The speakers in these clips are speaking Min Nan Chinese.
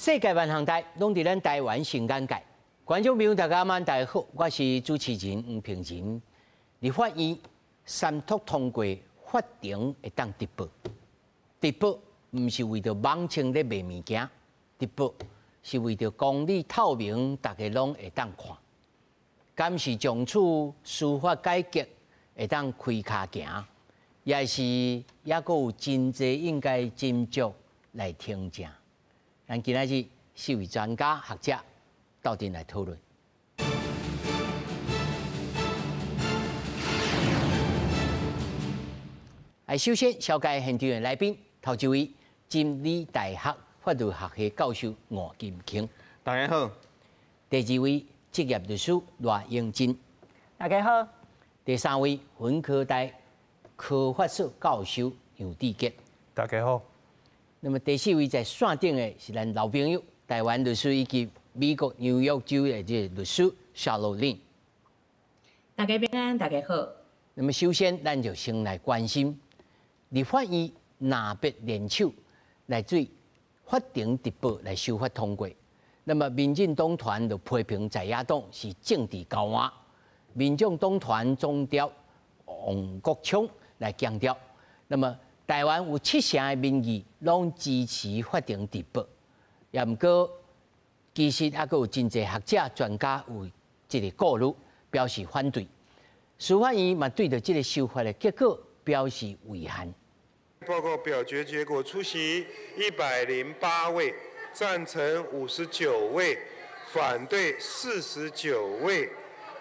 世界萬項代，攏佇咱台灣新眼界。觀眾朋友大家晚大家好，我是主持人黃平仁。立法院三讀通過，法庭會當直播。直播毋是為著網清咧賣物件，直播是為著公理透明，大家攏會當看。敢是從此司法改革會當開跤行，抑是猶閣有真濟應該斟酌來聽證。咱今仔日四位專家學者鬥陣來討論。來，首先紹介現場的來賓，頭一位，真理大學法律學系教授吳金慶，大家好。第二位，執業律師賴英珍，大家好。第三位，雲科大科法所教授楊志杰，大家好。那麼第四位在線頂的是咱老朋友，台灣律師以及美國紐約州的這個律師蕭若玲。大家平安，大家好。那麼首先，咱就先來關心立法院藍白聯手來對法庭直播來修法通過。那麼民進黨團就批評在野黨是政治交換，民眾黨團總召黃國昌來強調，那麼台灣有70%的民意攏支持法庭直播，也毋過其實猶閣有真濟學者專家有這個顧慮，表示反對。司法院嘛對著這個修法的結果表示遺憾。報告表決結果，出席108位，贊成59位，反對49位，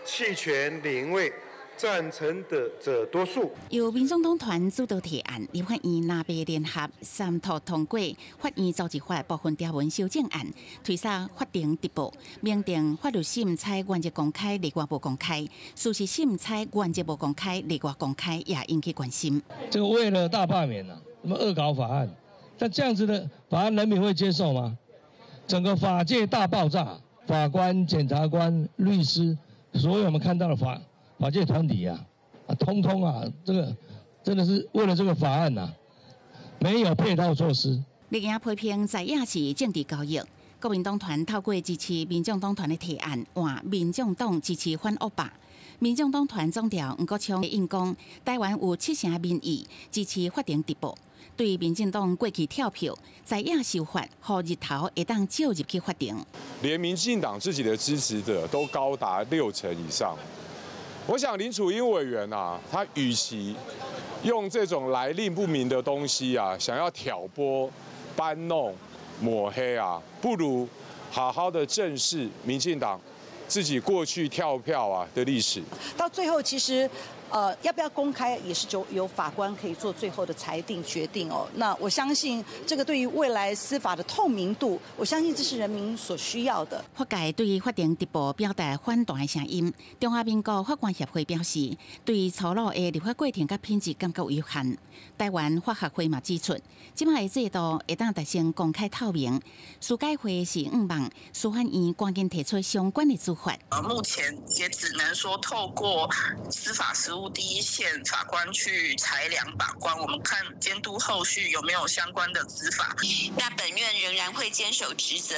棄權0位。贊成的者多數。由民眾黨團主導提案，立法院藍白聯合三讀通過法院組織法部分條文修正案，推捒法庭直播，明定法律審採原則公開、例外無公開，事實審採原則無公開、例外公開，也引起關心。這個為了大罷免啊，什麼惡搞法案？但這樣子的法案，人民會接受嗎？整個法界大爆炸，法官、檢察官、律師，所有我們看到的法界團體啊，通通啊，這個真的是為了這個法案啊，沒有配套措施。綠營批評在野是政治交易，國民黨團透過支持民眾黨團的提案，換民眾黨支持反惡霸。民眾黨團總召黃國昌應講，台灣有70%民意支持法庭直播，對民進黨過去跳票，在野修法，予日頭會當照入去法庭。連民進黨自己的支持者都高達6成以上。我想林楚茵委員啊，他與其用這種來歷不明的東西啊，想要挑撥、搬弄、抹黑啊，不如好好的正視民進黨自己過去跳票啊的歷史。到最後，其實，要不要公開，也是就由法官可以做最後的裁定決定哦。那我相信，這個對於未來司法的透明度，我相信這是人民所需要的。法界對法庭直播表達反對的聲音。中華民國法官協會表示，對粗魯的立法過程佮品質感覺遺憾。台灣法學會嘛指出，這擺的制度會當達成公開透明。司改會是向望司法院趕緊提出相關的做法。目前也只能說透過司法實務第一線法官去裁量把關，我們看監督後續有沒有相關的執法。那本院仍然會堅守職責，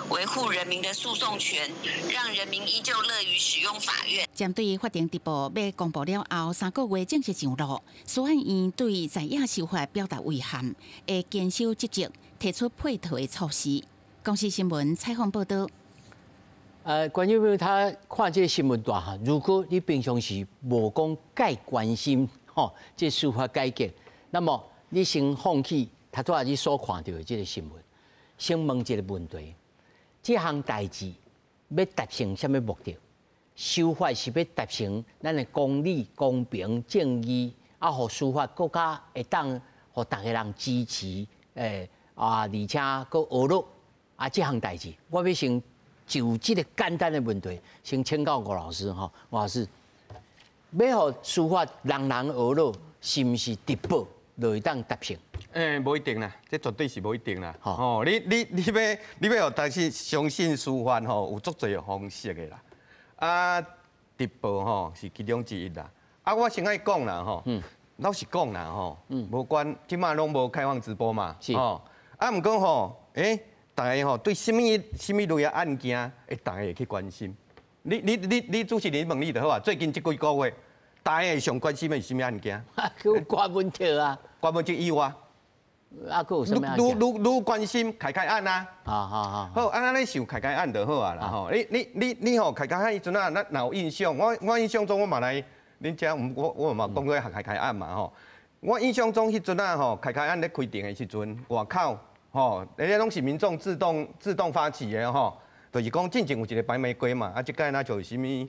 維護人民的訴訟權，讓人民依舊樂於使用法院。針對法庭直播欲公布了後3個月正式上路，司法院對在野修法表達遺憾，會堅守職責，提出配套的措施。公視新聞採訪報道。觀眾朋友，他看這個新聞大哈，如果你平常時無講介關心吼，這司法改革，那麼你先放棄頭拄仔你所看著的這個新聞，先問一個問題：這項代誌欲達成啥物目的？修法是欲達成咱的公理、公平、正義，啊，予司法閣較會當予逐个人支持，而且閣學樂啊，這項代誌，我欲先就這個簡單的問題，先請教吳老師吼，吳老師，欲予司法人人學樂，是毋是直播就會當達成？無一定啦，這絕對是無一定啦。吼，你欲予但是相信司法吼，有足濟方式的啦。啊，直播吼是其中之一啦。啊，我先愛講啦吼，老實講啦吼，無管這擺攏無開放直播嘛，吼。啊，毋過吼，大家吼對啥物啥物類的案件，會大家會去關心。你主持人問你就好啊。最近這幾個月，大家會上關心的是啥物案件？閣有郭文哲啊，郭文哲以外，啊，閣有啥物案件？愈關心凱凱案啊。好好好。好，啊，咱咧想凱凱案就好啊啦吼。你吼凱凱案彼陣啊，咱若有印象，我印象中我嘛來恁遮，我嘛講過凱凱案嘛吼。我印象中彼陣啊吼，凱凱案咧開庭的時陣，外口吼，彼個攏是民眾自動發起的吼，就是講進前有一個白玫瑰嘛，啊，這擺若就是啥物，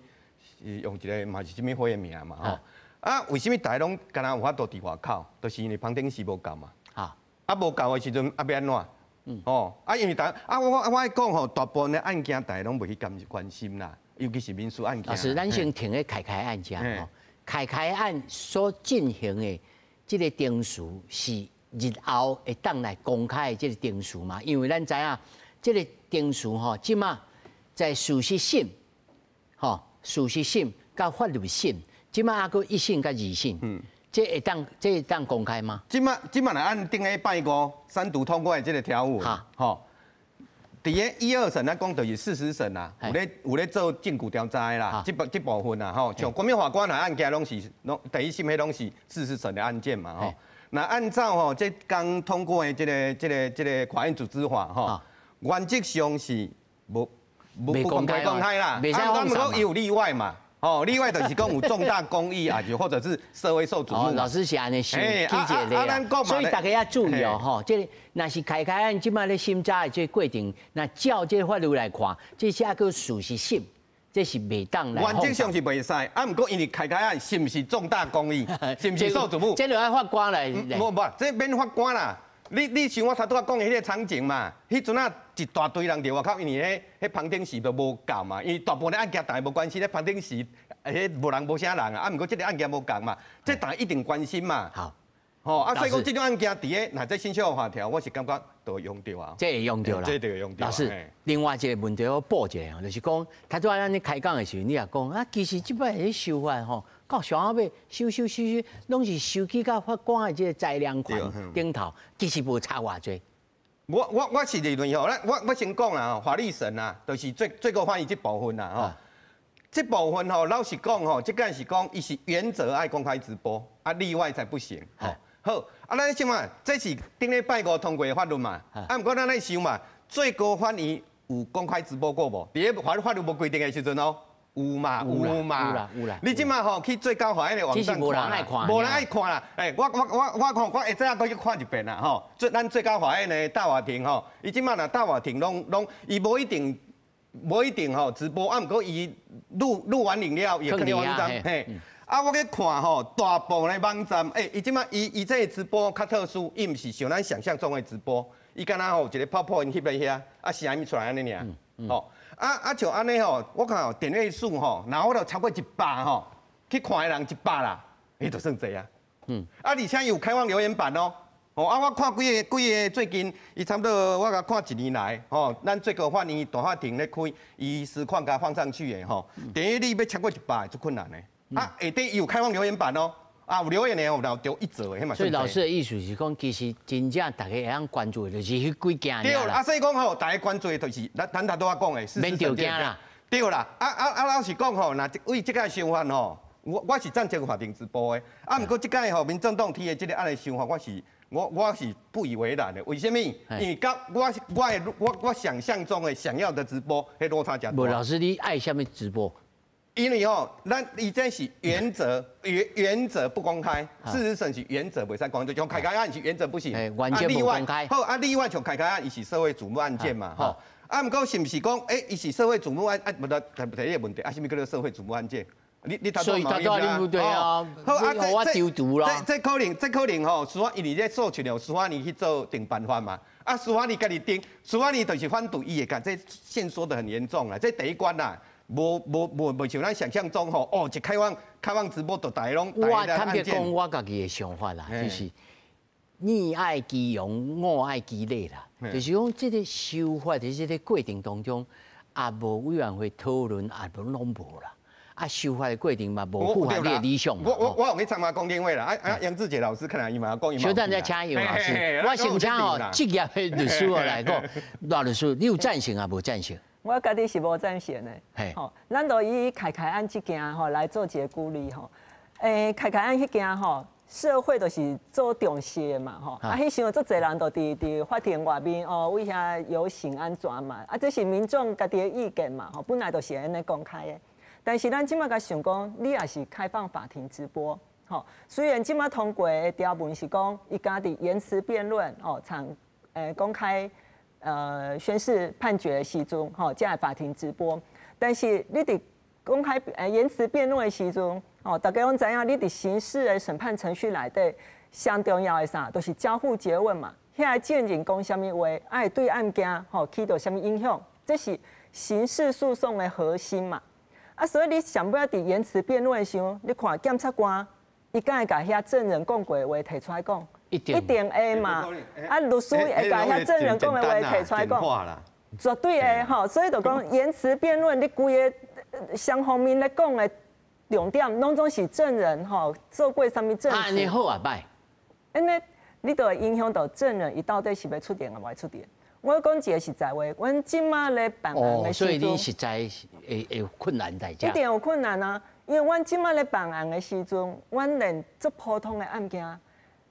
是用一個嘛是啥物花的名嘛吼。啊，為啥物大家攏敢若有法度佇外口？就是因為旁聽席無夠嘛。啊，無夠的時陣啊，欲按怎？吼，啊，因為大啊，我愛講吼，大部分的案件大家攏袂去關心啦，尤其是民事案件。老師，咱先停咧凱凱案遮吼，凱凱案所進行的這個程序是日後會當來公開的這個程序嘛？因為咱知影這個程序吼，這馬在事實審，吼，事實審佮法律審，這馬猶閣一審佮二審，這會當公開嗎？這馬若按頂禮拜五三讀通過的這個條文，吼，佇咧一二審咱講就是事實審啊，有咧做證據調查的啦，這部分啊，吼，像國民法官的案件攏是攏第一審彼攏是事實審的案件嘛，吼。那按照吼這剛通過的這個法院組織法，吼，原則上是無不公開公開啦，啊，毋過有例外嘛。哦，例外就是講有重大公益啊，就或者是社會受矚目。老師是按呢想理解的啦，所以大家要注意哦，吼，這個若是凱凱案這馬咧審查的這個過程，若照這個法律來看，這是猶閣事實審，這是袂當來。原則上是袂使，啊，毋過因為凱凱案是毋是重大公益，是毋是受矚目？這就愛法官來。無無，這免法官啦。你像我頭拄仔講的彼個場景嘛，彼陣啊一大堆人佇外口，因為彼旁聽席都無夠嘛，因為大部分的案件大家無關心，咧旁聽席彼無人無啥人啊，啊，毋過這個案件無共嘛，這大家一定關心嘛。好，吼啊，所以講這種案件佇咧，若這新修法條，我是感覺都會用著啊。這會用著啦。這就會用著。老師，另外一個問題我補一下，就是講，頭拄仔咱咧開講的時候，你也講啊，其實這擺咧修法吼，到上後尾修修修修，攏是修去到法官的這個裁量權頂頭，其實無差偌濟。我是認為吼，我先講啦吼，法律審啊，就是最高法院這部分啦吼，這部分吼，老實講吼，這個是講伊是原則愛公開直播，啊例外才不行。吼，好，啊咱這馬這是頂禮拜五通過的法律嘛，啊毋過咱來想嘛，最高法院有公開直播過無？佇咧法律無規定的時陣哦。有嘛有嘛，有啦有啦。你這馬吼去最高法院的網站看，無人愛看，無人愛看啦。欸，我看我下早閣去看一遍啦吼。咱最高法院的大法庭吼，伊這馬若大法庭攏，伊無一定吼直播，啊，毋過伊錄完影了，伊會囥佇網站嘿。啊，我去看吼，大部分的網站，欸，伊這馬伊這個直播較特殊，伊毋是像咱想象中的直播，伊敢若吼一個泡泡𪜶翕咧遐，啊聲音出來按呢爾，吼。啊，像按呢吼，我看點閱數吼，若我著超過100吼，去看的人100啦，彼就算濟啊。啊，而且有開放留言板哦。吼，啊，我看幾个幾个最近，伊差不多我共看一年來，吼，咱最高法院大法庭咧開，伊實況共放上去的吼，點閱率欲超過100，足困難的。啊，下底伊有開放留言板哦。啊，有留言的有著一折的，彼嘛。所以老師的意思是講，其實真正大家會當關注的，就是彼幾件。對，啊，所以講吼，大家關注的就是咱頭拄仔講的，免著驚啦。對啦，啊，老實講吼，若為這個想法吼，我是贊成法庭直播的。啊，毋過這擺吼，民眾黨提的這個按呢想法，我是不以為然的。為啥物？因為佮我想象中的想要的直播，彼落差誠大。無，老師，你愛啥物直播？因為吼，咱伊這是原則，原則不公開，事實審是原則袂使公開，就像凱凱案是原則不行，原則無公開。好，啊，例外像凱凱案，伊是社會矚目案件嘛，吼。啊，毋過是毋是講，欸，伊是社會矚目案，啊，無得提提這個問題，啊，啥物叫做社會矚目案件？你頭所以頭拄你不對啊，好啊，我丟毒啦。這可能吼，司法因為這訴權予司法院去做定辦法嘛。啊，司法院家己定，司法院就是反對伊會共這限縮得很嚴重啦，這第一關啦。無像咱想象中吼，哦，一開放直播就大家攏。我坦白講，我家己的想法啦，就是你愛其容，我愛其禮啦。就是講這個修法佇這個過程當中，也無委員會討論，也無攏無啦。啊，修法的过程嘛，無符合你的理想。我有去參加公聽會啦，啊啊，楊志杰老師可能伊嘛講伊嘛。小等再請楊老師，我先請哦，職業的律師哦來講，賴律師，你有贊成抑無贊成？我家己是無贊成的。吼，咱就以凱凱案這件吼來做一個舉例吼。凱凱案彼件吼，社會就是做重視的嘛吼。啊，彼時陣足濟人都佇法庭外面哦，為遐遊行按怎嘛。啊，這是民眾家己的意見嘛吼，本來就是按呢公開的。但是咱這馬共想講，你也是開放法庭直播，吼。雖然這馬通過的條文是講，伊家佇言詞辯論哦，場公開宣示判決的時陣，吼，才會法庭直播。但是你佇公開言詞辯論的時陣，吼，大家攏知影，你佇刑事的審判程序內底，上重要的啥，就是交互詰問嘛。遐個證人講啥物話，會對案件吼起著啥物影響，這是刑事訴訟的核心嘛。啊，所以你上尾佇言詞辯論的時候，你看檢察官，伊敢會共遐證人講過的話提出來講？一定一定會嘛。啊，律師會共遐證人講的話提出來講，絕對會吼。所以就講言詞辯論，你規个雙方面咧講的重點，攏總是證人吼做過啥物證詞。按呢好抑䆀？按呢，你就會影響到證人，伊到底是欲出庭抑無欲出庭。我講一个實在話，阮這馬咧辦案的時陣，所以恁實在會有困難在遮。一定有困難啊！因為阮這馬咧辦案的時陣，阮連足普通的案件，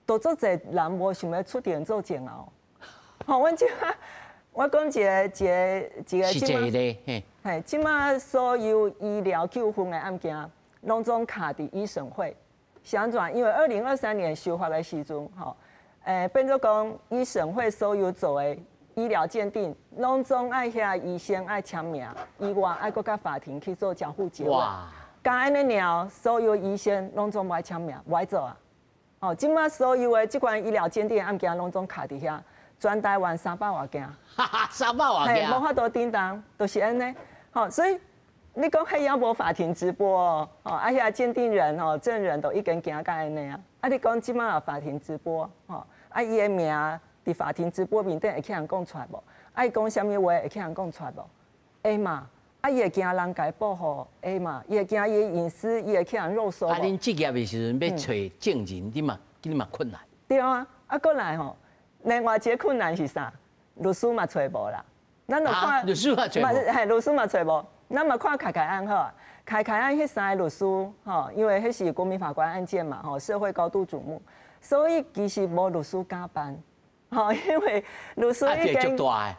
都足濟人無想欲出庭做證哦。吼，阮這馬，我講一个一个一個。實際咧，嘿。嘿，這馬所有醫療糾紛的案件，攏總卡佇醫審會。是按怎？因為2023年修法的時陣，吼，變做講醫審會所有做的醫療鑑定，攏總愛遐醫生愛簽名，以外愛閣佮法庭去做交互詰問。敢按呢爾，所有醫生攏總無愛簽名，無愛做啊。哦，這馬所有的這款醫療鑑定案件攏總卡佇遐，全台灣300外件。 300外件。無法度振動，就是按呢。吼，所以你講彼猶無法庭直播哦，啊遐鑑定人吼、證人都已經驚甲按呢啊。啊，你講這馬有法庭直播，吼，啊伊的名佇法庭直播面頂會去予人講出來無？啊，伊講啥物話會去予人講出來無？會嘛？啊，伊會驚人共伊報予，會嘛？伊會驚伊的隱私，伊會去予人肉搜。啊，恁職業的時陣欲揣證人，你嘛困難。對啊，啊，閣來吼，另外一个困難是啥？律師嘛揣無啦。咱就看，律師嘛揣無，嘿，律師嘛揣無。咱嘛看凱凱案好，凱凱案彼三个律師，吼，因為彼是國民法官案件嘛，吼，社會高度矚目，所以其實無律師敢辦。吼，因為律師已經，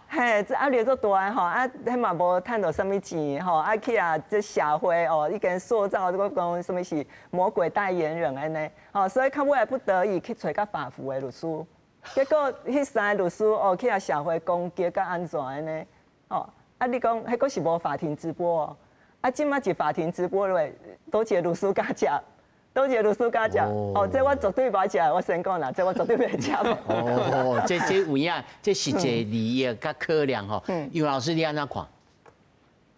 嘿，這壓力足大吼，啊，彼嘛無趁著啥物錢吼，啊去啊，這社會哦，已經塑造這個講啥物是魔鬼代言人按呢，吼，所以較尾不得已去揣較法扶的律師，結果彼三个律師哦，去予社會攻擊甲按怎按呢，吼，啊你講彼閣是無法庭直播哦，啊這馬一法庭直播落，佗一个律師敢接？佗一个律師敢接？哦，這我絕對無愛接，我先講啦，這我絕對袂接。哦，這有影，這實際利益佮考量吼。楊老師你按怎看？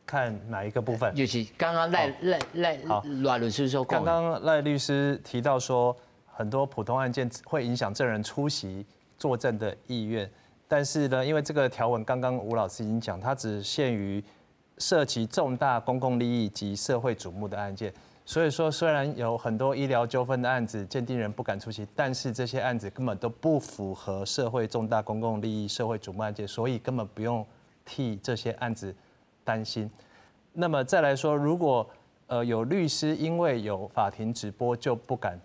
看哪一個部分？就是剛剛賴律師說。剛剛賴律師提到說，很多普通案件會影響證人出席作證的意願，但是呢，因為這個條文剛剛吳老師已經講，它只限於涉及重大公共利益及社會矚目的案件。所以說，雖然有很多醫療糾紛的案子，鑑定人不敢出席，但是這些案子根本都不符合社會重大公共利益、社會矚目案件，所以根本不用替這些案子擔心。那麼再來說，如果有律師因為有法庭直播就不敢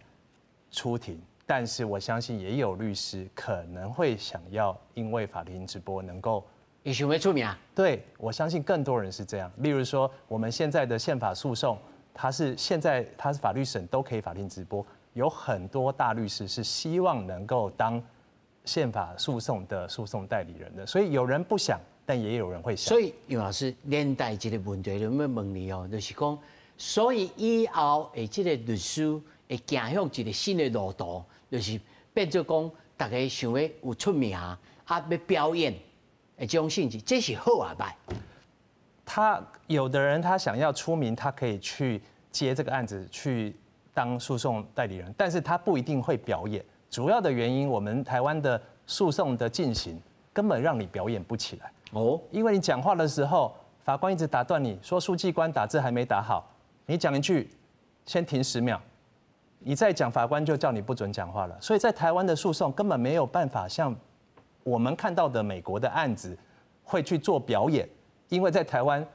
出庭，但是我相信也有律師可能會想要因為法庭直播能夠。伊想欲出名？對，我相信更多人是這樣。例如說，我們現在的憲法訴訟。他是現在他是法律審都可以法庭直播，有很多大律師是希望能夠當憲法訴訟的訴訟代理人的，所以有人不想，但也有人會想。所以楊老師連帶一個問題，就欲問你哦，就是講，所以以後的這個律師會走向一個新的路途，就是變做講，大家想欲有出名啊，欲表演的這種性質，這是好抑䆀？他有的人他想要出名，他可以去接這個案子去當訴訟代理人，但是他不一定會表演。主要的原因，我們台灣的訴訟的進行根本讓你表演不起來哦，因為你講話的時候，法官一直打斷你說書記官打字還沒打好，你讲一句，先停10秒，你再讲，法官就叫你不准讲话了。所以在台湾的诉讼根本没有办法像我们看到的美国的案子会去做表演，因为在台湾，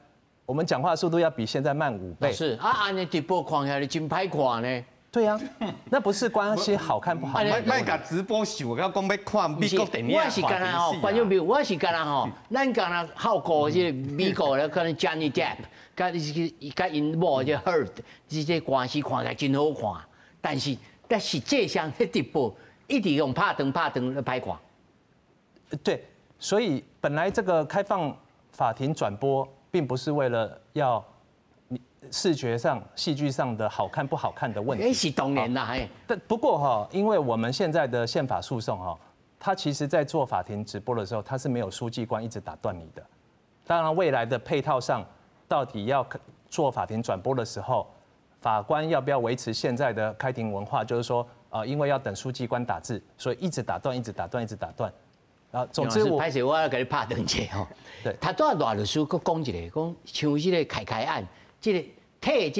我们讲话速度要比现在慢5倍。是啊，按呢直播看起来真歹看呢。对啊，那不是关系好看不好看。莫共直播秀，我讲欲看美国电影。我是干焦吼，观众朋友，我是干焦吼，咱干焦好顾这个美国的可能 Johnny Depp，佮𪜶某这 Heard，这这官司看起来真好看，但实际上彼直播一直用拍断拍断咧歹看。对，所以本来这个开放法庭转播，并不是为了要视觉上、戏剧上的好看不好看的问题。欸，是当然啦，嘿。但不过哈，因为我们现在的宪法诉讼哈，它其实在做法庭直播的时候，它是没有书记官一直打断你的。当然，未来的配套上，到底要做法庭转播的时候，法官要不要维持现在的开庭文化？就是说，因为要等书记官打字，所以一直打断，一直打断，一直打断。啊，总之我歹势，我要共你拍断一下吼。对。他拄仔赖律师阁讲一个，讲像这个凯凯案，这个替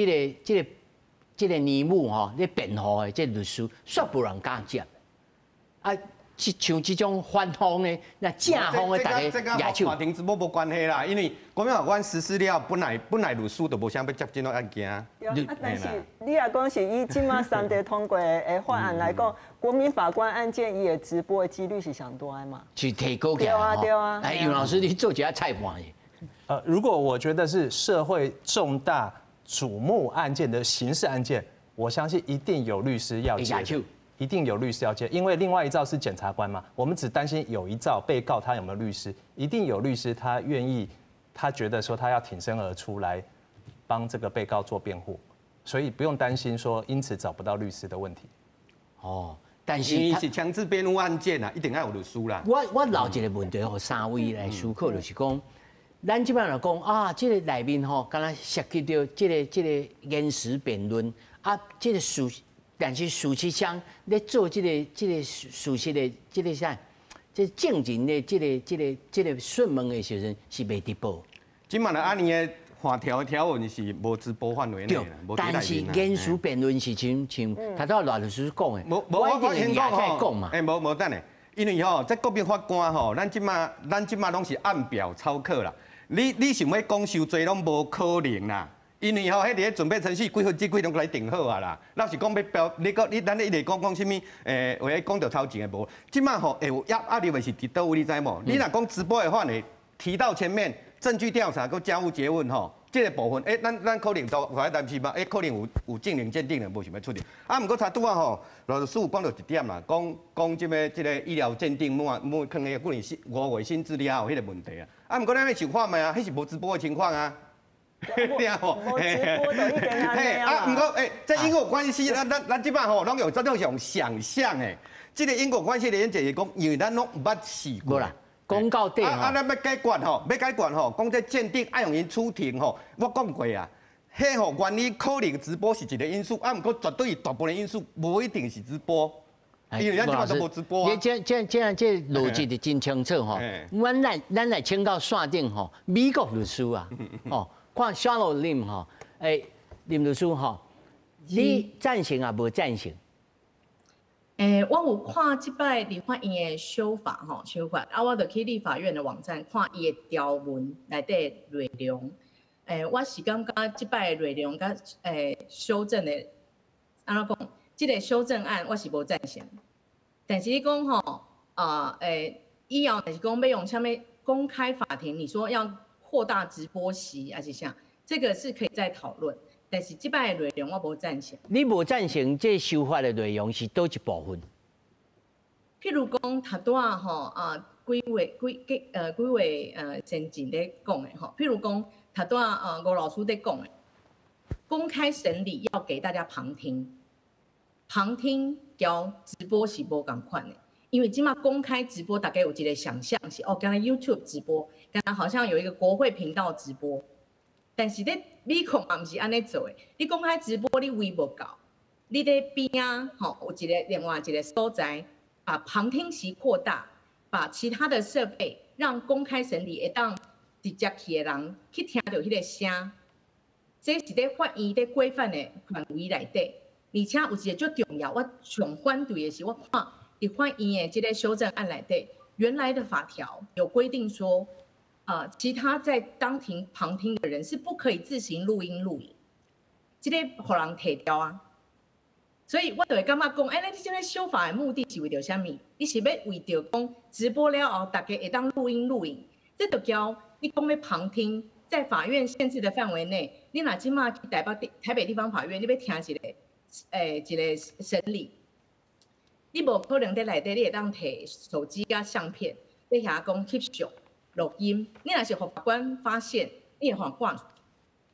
这个尼姆吼，咧辩护的这个律师，煞无人敢接。啊，像这种反方的，那正方的，大家举手。法庭直播无关系啦，因为国民法官实施了，本来律师就无啥欲接这种案件。对啊，但是你若讲是以这马三地通过的法案来讲，国民法官案件伊的直播的几率是上大的嘛？是提高起来。对啊，对啊。哎，杨老师，你做一下裁判的。如果我觉得是社会重大瞩目案件的刑事案件，我相信一定有律师要接，一定有律师要接，因为另外一造是检察官嘛，我们只担心有一造被告他有没有律师，一定有律师他愿意，他觉得说他要挺身而出来帮这个被告做辩护，所以不用担心说因此找不到律师的问题。哦，但是因为是强制辩护案件啊，一定要有律师啦。我留一个问题，予三位来思考，就是讲，咱这摆来讲啊，这个内面吼，敢若涉及到这个言词辩论啊，这个事，但是事实上咧做这个事实的这个啥，这证人的这个讯问的时阵是袂直播。这马的按呢的法条的条文是无直播范围内啦，无对，但是言词辩论是像头拄赖律师讲的，无无我先讲吼，欸，无无等下，因为吼，这国民法官吼，咱这马拢是按表操课啦。你想欲讲伤济拢无可能啦，因为吼，彼伫咧准备程序几分之几拢共你定好啊啦。老实讲欲标，你讲你咱咧一直讲讲啥物？话讲著头前的无。这马吼会有压力的是伫佗位，你知无？你若讲直播的话呢，提到前面证据调查佮家务诘问吼，这个部分，欸，咱可能都会担心嘛，欸，可能有证人鉴定的，无想欲出庭。啊，毋过他拄仔吼，赖律师有讲著一点啦，讲讲这个医疗鉴定，莫可能可能是误会心智了后彼个问题啊。啊，毋过咱咧想看觅啊，彼是无直播的情况啊。对无？无直播就已经按呢啊。啊，毋过欸，这因果关系，咱这摆吼，拢用这种用想象的。这个因果关系的原则是讲，因为咱拢毋捌试过。无啦，讲到底啊，咱欲解决吼，欲解决吼，讲这鉴定爱用𪜶出庭吼，我讲过啊，彼吼原理可能直播是一个因素，啊，毋过绝对大部分因素无一定是直播。因为咱这摆都无直播啊。你这逻辑就真清楚吼。咱来请教线顶吼，美国律师啊，哦，看小罗林吼，欸，林律师吼，你赞成抑无赞成？欸，我有看这摆立法院的修法吼，修法啊，我就去立法院的网站看伊的条文内底内容。欸，我是感觉这摆的内容佮修正的，按怎讲？这个修正案我是无赞成。但是你讲吼，以后就是讲欲用啥物公开法庭，你说要扩大直播席还是啥？这个是可以再讨论。但是这摆的内容我无赞成。你无赞成这修法的内容是佗一部分？譬如讲，头拄仔吼啊，几位先进咧讲的吼，譬如讲，头拄仔吴老师咧讲的，公开审理要给大家旁听，旁听佮直播是无仝款的，因为这马公开直播，大家有一个想象是哦，敢若 YouTube 直播，敢若好像有一个国会频道直播，但是咧美国嘛毋是按呢做的，你公开直播你位无够，你咧边仔吼有一个另外一个所在，把旁听席扩大，把其他的设备让公开审理会当直接去的人去听著彼个声，這是佇法院佇規範的範圍內底，而且有一個足重要，我上反對的是，我看佇法院的這個修正案內底，原來的法條有規定說，其他在當庭旁聽的人是不可以自行錄音錄影，這個予人提掉啊。所以我就會感覺講，欸，你這個修法的目的是為著啥物？你是欲為著講直播了後，大家會當錄音錄影，這就叫你講欲旁聽，在法院限制的範圍內，你若這馬去台北地方法院，你欲聽一個審理，你無可能佇內底，你會當提手機佮相片，佇遐講翕相錄音。你若是予法官發現，你會予趕出去。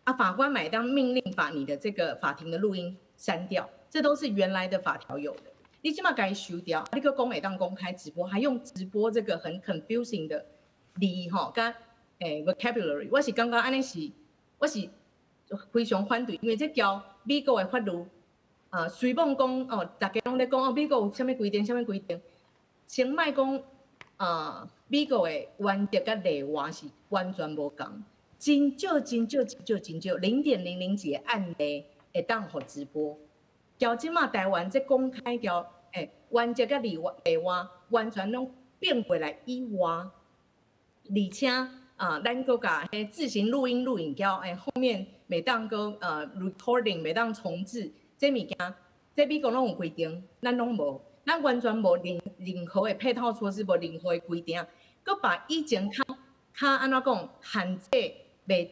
啊，法官嘛會當命令把你的這個法庭的錄音刪掉，這都是原來的法條有的。你這馬共伊修掉，你閣講會當公開直播，還用直播這個很 confusing 的字吼，佮vocabulary，我是感覺按呢是，我是非常反對，因為這交美國的法律啊，雖罔講哦，大家攏咧講哦，美國有啥物規定，啥物規定，先莫講啊，美國的原則佮例外是完全無仝，真少真少真少真少，零點零零幾個案例會當予直播。交這馬台灣這公開交原則佮例外完全攏變過來以外，而且啊，咱閣共彼自行錄音錄影交後面袂當閣recording 袂當重製，這物件，這美國攏有規定，咱攏無，咱完全無任何的配套措施，無任何的規定，閣把以前較較按怎講限制袂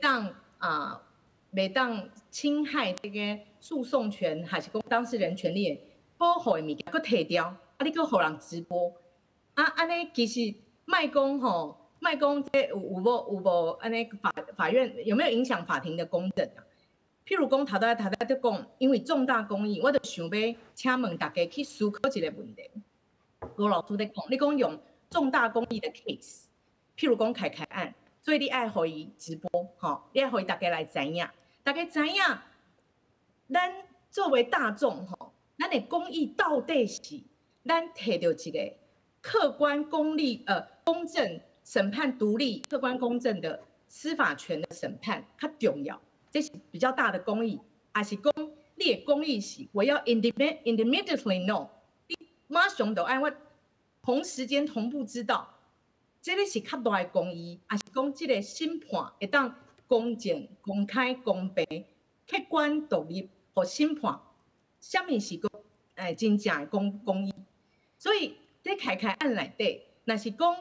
當侵害這個訴訟權，還是講當事人權利的保護的物件，閣提掉，啊，你閣予人直播，啊，按呢其實莫講吼，莫講這有無按呢法院有沒有影響法庭的公正啊？譬如講，頭拄仔頭拄仔佇講，因為重大公益，我就想欲請問大家去思考一個問題。吳老師咧講，你講用重大公益的 case，譬如講凱凱案，所以你愛予伊直播，吼，你愛予伊大家來知影，大家知影，咱作為大眾，吼，咱的公益到底是咱提著一個客觀公立公正審判獨立、客觀公正的司法權的審判較重要，這是比較大的公益，還是講你的公益是我要 immediately know，你馬上就愛我同時間同步知道，這個是較大的公益，還是講這個審判會當公正、公開、公平、客觀、獨立予審判，啥物是講真正的公益？所以佇凱凱案內底，若是講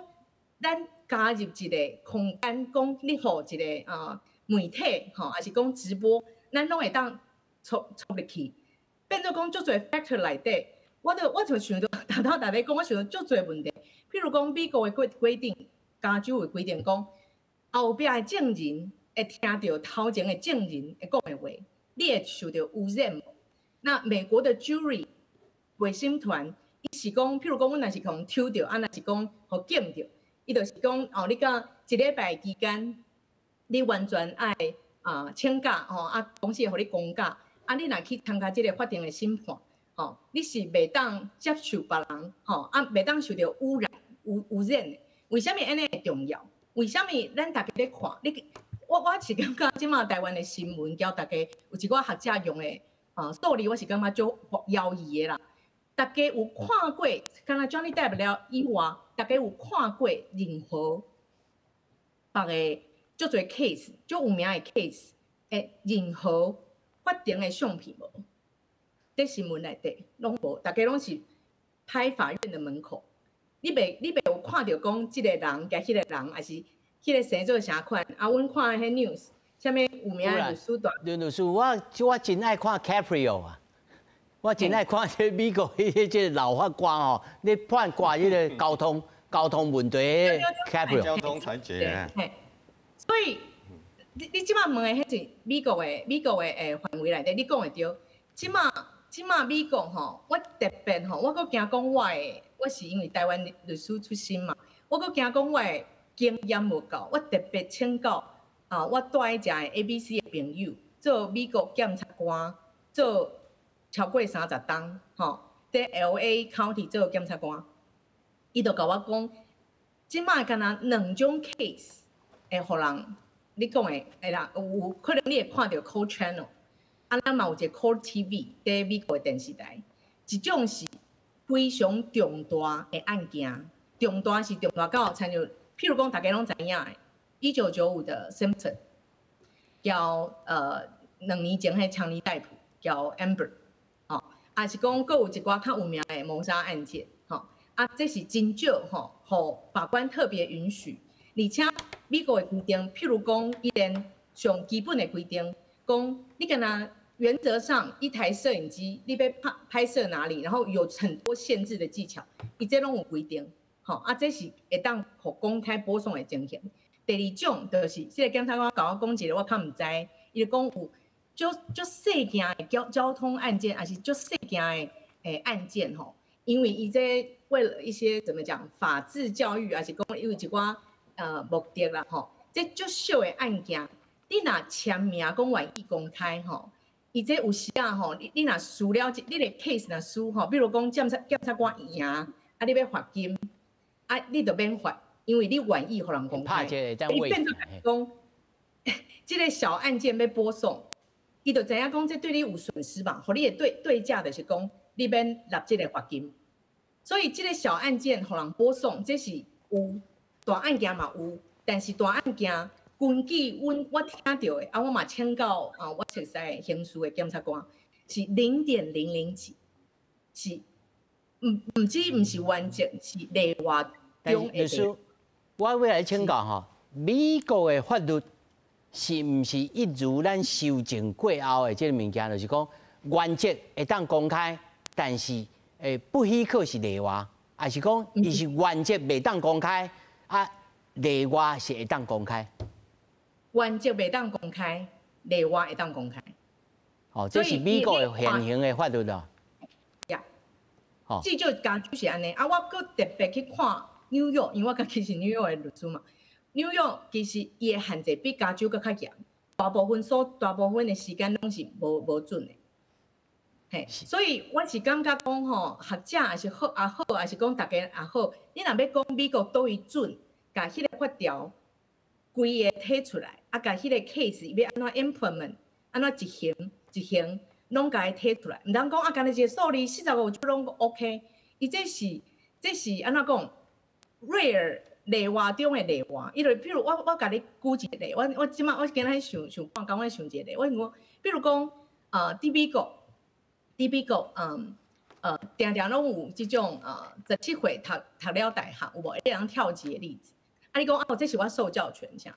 咱加入一個空間，講你予一個啊媒體吼，還是講直播，咱攏會當戳戳入去，變做講足濟 factor 內底，我就想著，頭頭大家講，我想著足濟問題。譬如講美國的規定，加州的規定講，後壁的證人會聽著頭前的證人會講的話，你會受著污染。那美國的 jury 陪審團，伊是講，譬如講，阮若是予抽著，啊，若是講予檢著，伊就是講，哦，你到一禮拜期間，你完全愛啊請假吼，啊公司會予你公假，啊，你若去參加這個法庭的審判，吼，你是袂當接受別人，吼，啊，袂當受著污染、污染的。為啥物按呢會重要？為啥物咱大家咧看？你我是感覺這馬台灣的新聞，交大家有一寡學者用的啊數字，我是感覺足猶疑的啦。大家有看過，敢若 Johnny Depp 了以外，大家有看過任何別个足濟 case，足有名的 case，任何法庭的相片無？佇新聞內底攏無，大家攏是拍法院的門口。你袂有看著講這個人共彼個人，還是彼個生做啥款？啊，阮看彼 news，啥物有名的律師團。律師，我真愛看 Caprio 啊！我真愛看這美國彼個這個老法官哦，咧判決彼個交通問題 Caprio。交通裁決。所以你這馬問的彼是美國的範圍內底，你講會對。這馬美國吼，我特別吼，我閣驚講我的，我是因為台灣律師出身嘛，我閣驚講我的經驗無夠，我特別請教啊，我蹛佇遮的 ABC 的朋友，做美國檢察官，做超過30冬，吼，佇 LA County 做檢察官，伊就共我講，這馬敢若兩種 case 會予人你讲的会啦，有可能你会看著 Court Channel，啊，咱嘛有一个 Court TV 佇美國的電視台，一種是非常重大的案件，重大是重大到親像，譬如講大家攏知影的，1995的 Simpson，叫2年前彼強尼戴普叫 Amber，吼，抑是講閣有一寡較有名的謀殺案件，吼，啊，這是真少吼，予法官特別允許，而且美國的規定，譬如講，伊連上基本的規定，講你敢若原則上一台攝影機，你欲拍拍攝哪裡，然後有很多限制的技巧，伊這攏有規定，吼，啊，這是會當予公開播送的情形。第二種就是，這个檢察官共我講一个，我較毋知，伊就講有足足細件的交通案件，抑是足細件的案件吼，因為伊這為了一些怎麼講法治教育，抑是講有一寡目的啦吼，這足小的案件，你若簽名講願意公開吼，伊這有時啊吼，你若輸了，你的 case 若輸吼，比如講檢察官贏，啊你欲罰金，啊你就免罰，因為你願意予人公開，伊變做講，這个小案件欲播送，伊就知影講這對你有損失嘛，予你的對價就是講你免納這个罰金，所以這个小案件予人播送，這是有。大案件嘛有，但是大案件根據阮我聽著的，啊，我嘛請教啊，我熟似的刑事的檢察官是0.00幾，是毋毋止毋是原則，是例外中的。律師，我欲來請教吼，美國的法律是毋是一如咱修正過後的這个物件，就是講原則會當公開，但是不許可是例外，抑是講伊是原則袂當公開？啊，例外是會當公開，原則袂當公開，例外會當公開。哦，這是美國的現行的法律咯。呀，至少加州是按呢。啊，我閣特別去看紐約，因為我家己是紐約的律師嘛。紐約其實伊的限制比加州閣較嚴，大部分的時間攏是無準的。嘿，所以我是感覺講吼，學者也是好也好，抑是講大家也好，你若欲講美國佗位準，共彼个法條規个提出來，啊，共彼个 case 欲按怎 implement，按怎執行執行，攏共伊提出來，毋通講啊，干焦一个數字45就攏 OK，伊這是按怎講 rare 例外中的例外，伊就譬如我共你舉一個例，我這擺我今仔想想講，講我想一個例，我講，比如講，佇美國，定定攏有這種17歲讀了大學有無？會當跳級的例子。啊，你講哦，這是我受教權啥？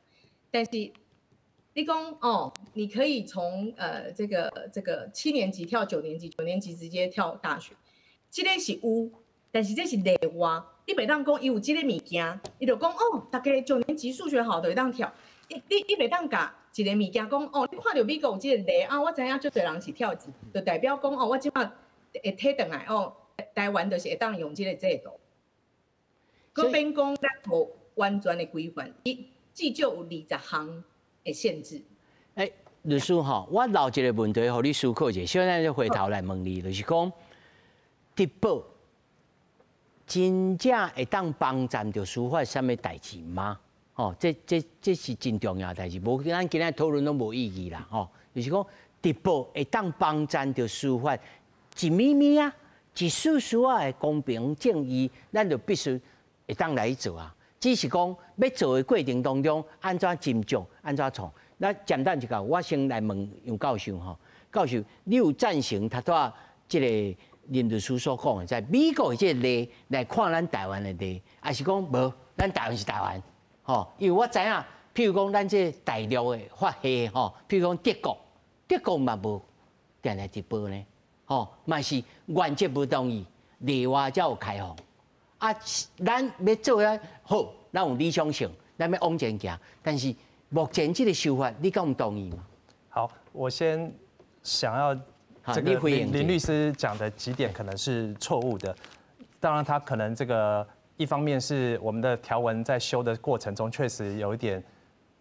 但是你講哦，你可以從這個7年級跳9年級，9年級直接跳大學，這个是有，但是這是例外。你袂當講伊有這个物件，伊就講哦，逐家9年級數學好就會當跳。你袂當共一个物件講哦，你看著美國有這个例啊，我知影足濟人是跳級，就代表講哦，我這擺會提轉來哦，台灣就是會當用這个制度。閣免講咱無完全的規範，伊至少有20項的限制。欸，律師吼，我留一个問題予你思考者，小咱就回頭來問你，就是講直播真正會當幫贊著司法啥物代誌嗎？吼，這是真重要的代誌，無咱今仔討論攏無意義啦。吼，就是講直播會當幫贊著司法一咪咪啊，一絲絲仔的公平正義，咱就必須會當來做啊。只是講欲做的過程當中，按怎斟酌，按怎創。那簡單一個，我先來問楊教授吼，教授，你有贊成頭拄仔這個林律師所講的，在美國的這個例來看咱台灣的例，抑是講無？咱台灣是台灣，吼，因為我知影，譬如講咱這大陸的法系吼，譬如講德國，德國嘛無定定直播呢，吼，嘛是原則無同意，例外才有開放。啊，咱欲做啊好，咱有理想性，咱欲往前行，但是目前這个修法，你敢有同意嗎？好，我先想要這個林律師講的幾點可能是錯誤的，當然他可能這個一方面是我們的條文在修的過程中確實有一點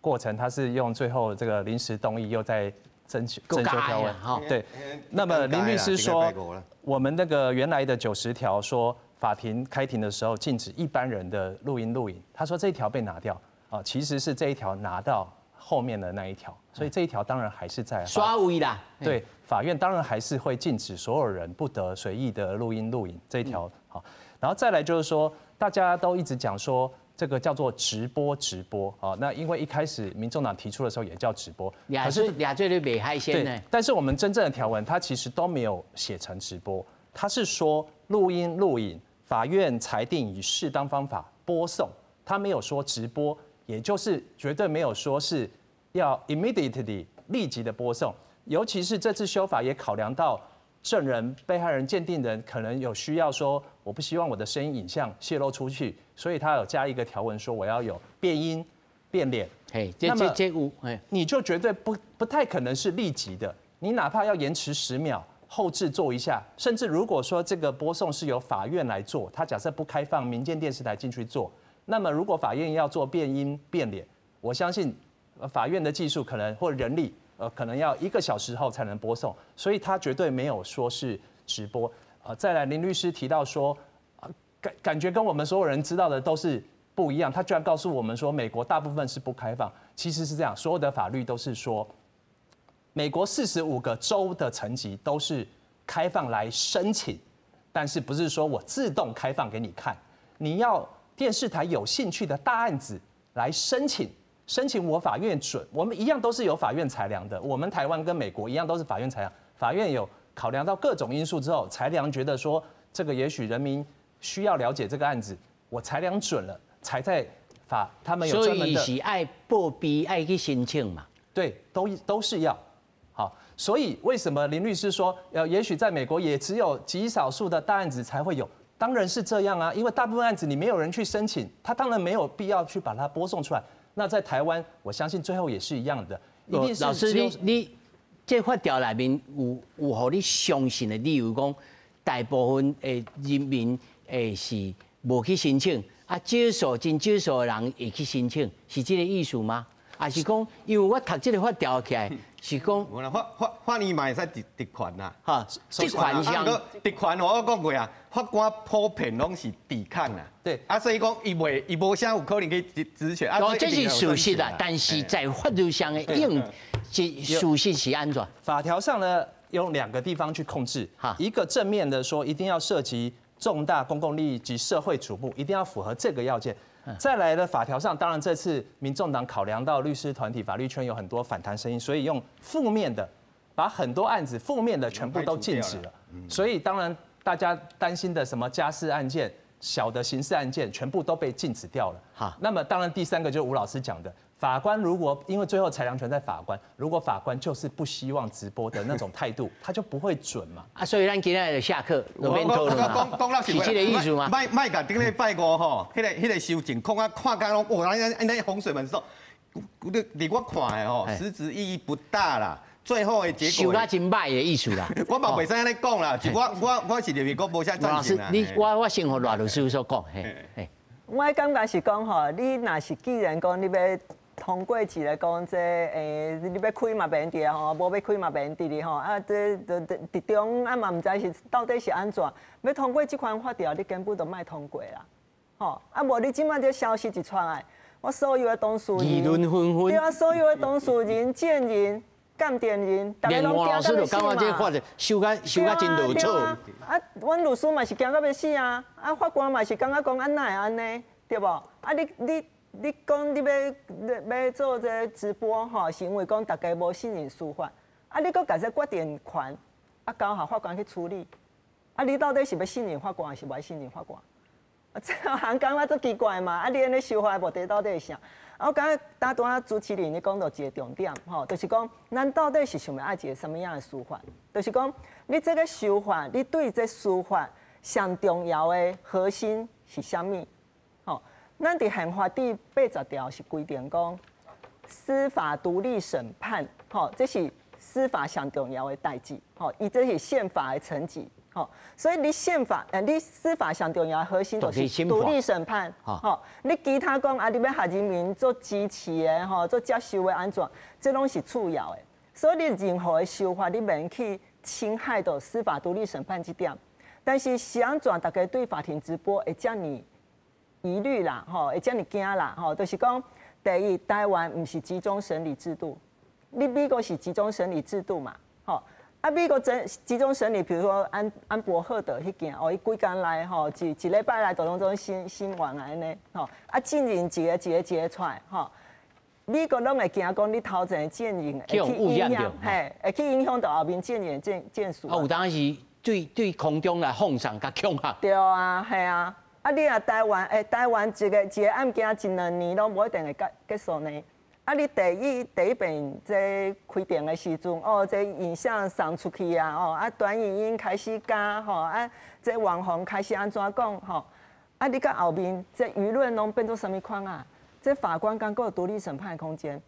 過程，他是用最後這個臨時動議又在增修條文，對。那麼林律師說，我們那個原來的90條說法庭開庭的時候禁止一般人的錄音錄影，他說這一條被拿掉啊，其實是這一條拿到後后面的那一条，所以这一条当然还是在。刷位啦。对，法院当然还是会禁止所有人不得随意的录音录影这一条。好，然后再来就是说，大家都一直讲说这个叫做直播直播啊，那因为一开始民众党提出的时候也叫直播，可是俩这里袂海鲜呢。但是我们真正的条文它其实都没有写成直播，它是说录音录影，法院裁定以适当方法播送，它没有说直播。也就是绝对没有说是要 immediately 立即的播送，尤其是这次修法也考量到证人、被害人、鉴定人可能有需要说，我不希望我的声音影像泄露出去，所以他有加一个条文说我要有变音、变脸。嘿，这这这有，你就绝对不太可能是立即的，你哪怕要延迟10秒后制做一下，甚至如果说这个播送是由法院来做，他假设不开放民间电视台进去做。那么，如果法院要做变音变脸，我相信法院的技术可能或人力，可能要1个小时后才能播送，所以他绝对没有说是直播。再来，林律师提到说，感觉跟我们所有人知道的都是不一样。他居然告诉我们说，美国大部分是不开放，其实是这样，所有的法律都是说，美国45个州的层级都是开放来申请，但是不是说我自动开放给你看，你要电视台有兴趣的大案子来申请，申请我法院准，我们一样都是有法院裁量的。我们台湾跟美国一样都是法院裁量，法院有考量到各种因素之后，裁量觉得说这个也许人民需要了解这个案子，我裁量准了，才在法他们有专门的。所以是爱报备，爱去申请嘛？对，都是要。好，所以为什么林律师说，也许在美国也只有极少数的大案子才会有？当然是这样啊，因为大部分案子你没有人去申请，他当然没有必要去把它播送出来。那在台湾，我相信最后也是一样的，一定是。老师，你这法条内面有予你相信的理由，讲大部分的人民会是无去申请，啊，少数真少数的人会去申请，是这个意思吗？还是讲，因为我读这个法条起来，是讲，无啦，法院嘛会使职权啦，哈，职权上，职权我讲过啊，法官普遍拢是抵抗啦，啊，所以讲伊袂伊无啥有可能去职权。哦，这是事实啦，但是在法律上的应是事实是按怎？法条上呢，用两个地方去控制，一个正面的说，一定要涉及重大公共利益及社会瞩目，一定要符合这个要件。再来的法条上，当然这次民众党考量到律师团体、法律圈有很多反弹声音，所以用负面的，把很多案子负面的全部都禁止了。所以当然大家担心的什么家事案件、小的刑事案件，全部都被禁止掉了。那么当然第三个就是吴老师讲的，法官如果因为最后裁量权在法官，如果法官就是不希望直播的那种态度，他就不会准嘛。啊，所以咱今仔就下课，就免讨论嘛。是这个意思吗？莫莫共顶礼拜五吼，彼个修正看啊看甲拢，哇，按呢洪水猛兽，你伫我看的吼，实质意义不大啦。最后的结果，修甲真歹的意思啦。我嘛袂使按呢讲啦，是我是认为讲无啥赞成啦。你我先予赖律师所讲，嘿，嘿。我感觉是讲吼，你若是既然讲你欲通过一个讲这你欲开嘛免得吼，无欲开嘛免得的吼，啊，这这伫中啊嘛毋知是到底是按怎，欲通过这款法条，你根本就莫通过啦，吼，啊无你这摆这消息一出来，我所有的当事人，议论纷纷，对啊，所有的当事人、证人、鉴定人，逐家拢惊到欲死嘛。连吴老师就感觉这法律修甲真落错。啊，阮律师嘛是惊到欲死啊，啊，法官嘛是感觉讲啊哪会按呢，对无？啊，你讲你欲做这个直播吼，是因为讲大家无信任司法，啊，你阁共这决定权啊交予法官去处理，啊，你到底是欲信任法官，还是无信任法官？啊，这行感觉足奇怪嘛！啊，你按呢修法的目的到底是啥？啊，我感觉拄仔主持人你讲到一个重点，吼，就是讲咱到底是想欲爱一个啥物样的司法？就是讲你这个修法，你对这司法上重要的核心是啥物？吼，咱伫宪法第80条是规定讲，司法独立审判，吼，这是司法上重要的代志，吼，伊这是宪法的层级，吼，所以你宪法，你司法上重要的核心就是独立审判，吼，你其他讲啊，你欲予人民做支持的，吼，做接受的按怎，这拢是次要的。所以你任何的修法，你免去侵害到司法独立审判这点。但是是按怎，大家对法庭直播会遮尔疑虑啦，吼，会遮尔惊啦，吼，就是讲，第一，台灣毋是集中審理制度，你美國是集中審理制度嘛？吼，啊，美國集中審理，比如說安伯赫德彼件，哦，伊規工來吼，一禮拜來就攏總審完按呢，吼，啊，證人一个一个一个出來，吼，美國攏會驚講你頭前的證人會去影響，嘿，會去影響到後面證人證詞。啊，有當時對空中來放送佮恐嚇。對啊，係啊。啊！你若台灣，台灣一个一个案件一兩年攏無一定會結束呢。啊！你第一遍這開庭的時陣，哦，這影像送出去啊，哦，啊，短影音開始加，吼，啊，這網紅開始按怎講，吼，啊，你到後面這輿論攏變做啥物款啊？這法官敢閣有獨立審判的空間？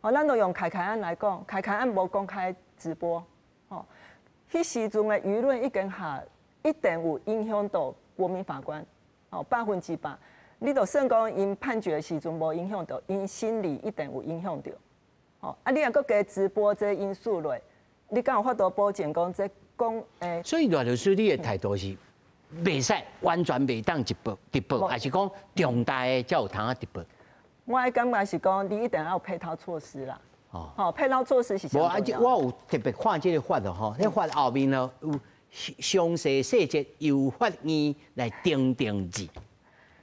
哦，咱就用凱凱案來講，凱凱案無公開直播，吼，彼時陣的輿論已經下一定有影響到國民法官。哦，100%，你就算講𪜶判決的時陣無影響到，𪜶心理一定有影響到。哦，啊，你若閣加直播這因素落，你敢有法度保證講這講欸？所以賴律師，你的態度是袂使完全袂當直播，還是講重大的才有通啊直播？我的感覺是講，你一定要有配套措施啦。哦，配套措施是。無啊，我有特別看這個法的吼，那法後面呢有詳細細節由法院來訂定字，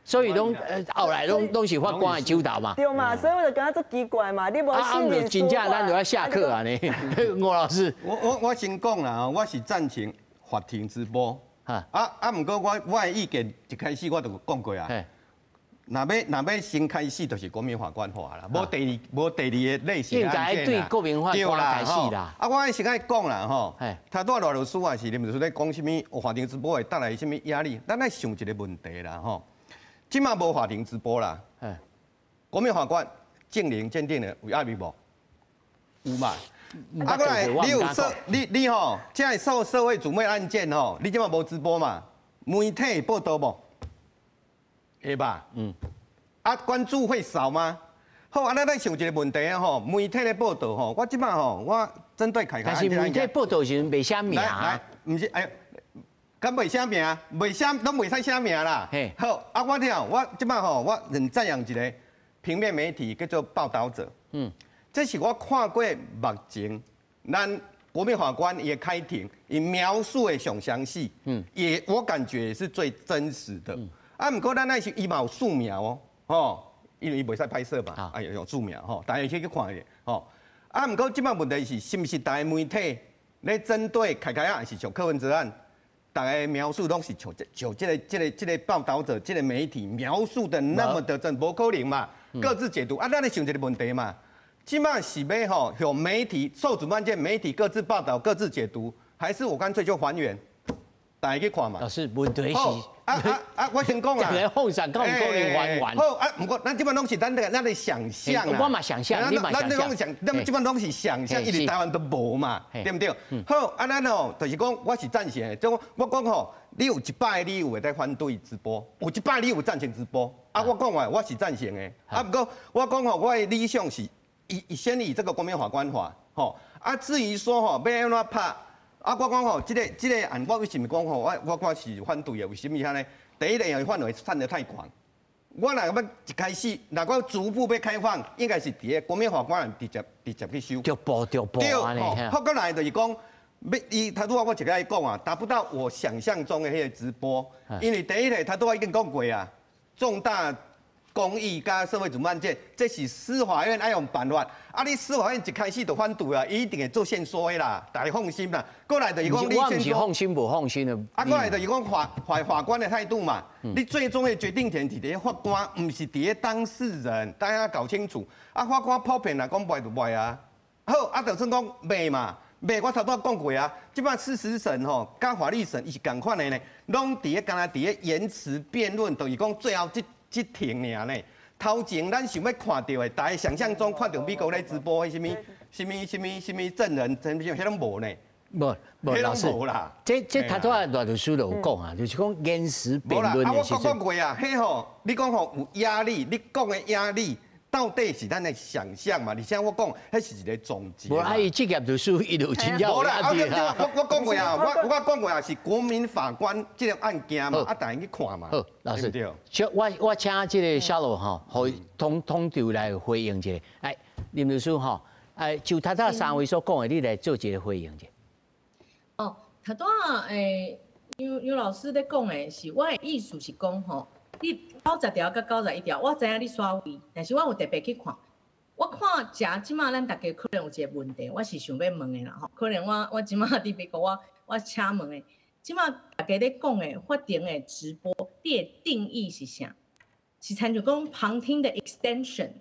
所以攏後來攏是法官的手頭嘛。對嘛，所以我就感覺足奇怪嘛，你無信任真正咱就要下課啊呢，吳老師。我先講啦，我是贊成法庭直播。啊，毋過我的意見一開始我就講過啊。若欲先開始，就是國民法官法啦，無第二個類型案件啦。應該對國民法官開始啦。啊，我先愛講啦吼，頭拄仔賴律師也是林律師咧講啥物，法庭直播會帶來啥物壓力？咱愛想一個問題啦吼，這馬無法庭直播啦，國民法官證人鑑定的有壓力無？有嘛？啊，過來你有社你吼，這個受社會矚目案件吼，你這馬無直播嘛？媒體會報導無？會吧？嗯。啊，關注會少嗎？好，啊，咱來想一個問題啊吼，媒體咧報導吼，我這擺吼，我針對凱凱。但是媒體報導時陣袂寫名。來，毋是，哎，敢袂寫名？袂寫，攏袂使寫名啦。嘿。好，啊，我聽，我這擺吼，我很讚揚一個平面媒體叫做報導者。嗯。這是我看過目前咱國民法官伊的開庭，伊描述的上詳細。嗯。也我感覺是最真實的。啊，毋過咱愛是伊嘛有素描哦，吼，因為伊袂使拍攝嘛，啊有素描吼，大家可以去看下吼。啊，毋過這擺問題是，是毋是逐个媒體咧針對凱凱案，還是像柯文哲案，逐个描述攏是像這個報導者、這個媒體描述的那麼的真，無可能嘛，各自解讀。啊，咱咧想一個問題嘛，這擺是欲吼向媒體受矚目案件，媒體各自報導、各自解讀，還是我乾脆就還原？大家去看嘛。老師，問題是。啊！我先講啦。放上，敢有可能還原？好啊，毋過咱這擺攏是咱的想象啊。我嘛想象，你嘛想象。咱這擺攏是想象，因為台灣都無嘛，對毋對？好，啊，咱吼就是講，我是贊成的。就我講吼，你有100個理由會當反對直播，有100個理由贊成直播。啊，我講話我是贊成的。啊，毋過我講吼，我的理想是以先以這個國民法官法，吼。啊，至於說吼，欲按怎拍？啊，我講吼，這個案，我為什麼講吼？我是反對的，為什麼按呢？第一個，因為範圍範得太廣。我若欲一開始，若講逐步欲開放，應該是佇個國民法官直接去收。逐步逐步按呢。好，過來就是講，欲伊頭拄仔我一個講啊，達不到我想象中的彼個直播，因為第一個頭拄仔已經講過啊，重大公益佮社會矚目案件，這是司法院愛用辦法。啊，你司法院一開始就反對啊，伊一定會做限縮的啦，大家放心啦。過來就是講，我毋是放心無放心的。啊，過來就是講法官的態度嘛。你最終的決定權佇咧法官，毋是佇咧當事人，大家搞清楚。啊，法官普遍來講袂就袂啊。好，啊，就算講袂嘛，袂我頭拄仔講過啊。這擺事實審吼，佮法律審伊是仝款的呢，攏佇咧敢若佇咧言辭辯論，就是講最後這庭爾呢。頭前咱想欲看著的，大家想象中看著美國咧直播彼啥物、啥物、啥物、啥物證人，啥物，彼攏無呢。無無，老師，這頭拄仔賴律師就有講啊，就是講言辭辯論的時陣。啊，我講過啊，彼吼，你講吼有壓力，你講的壓力，到底是咱的想象嘛？而且我講，彼是一个總結。無啊，伊職業律師伊就真正有壓力啊。我講過啊，我講過啊，是國民法官這個案件嘛，啊，逐家去看嘛。好，老師，我請這个小羅吼，予統統籌來回應一下。哎，林律師吼，哎，就頭拄三位所講的，你來做一个回應者。哦，頭拄仔欸，楊楊老師咧講的是，我的意思是講吼，你90條佮91條，我知影你刷位，但是我有特別去看，我看遮這馬咱逐家可能有一个問題，我是想欲問的啦吼，可能我這馬佇美國，我請問的，這馬逐家咧講的法庭的直播，你的定義是啥？是親像講旁聽的 extension，予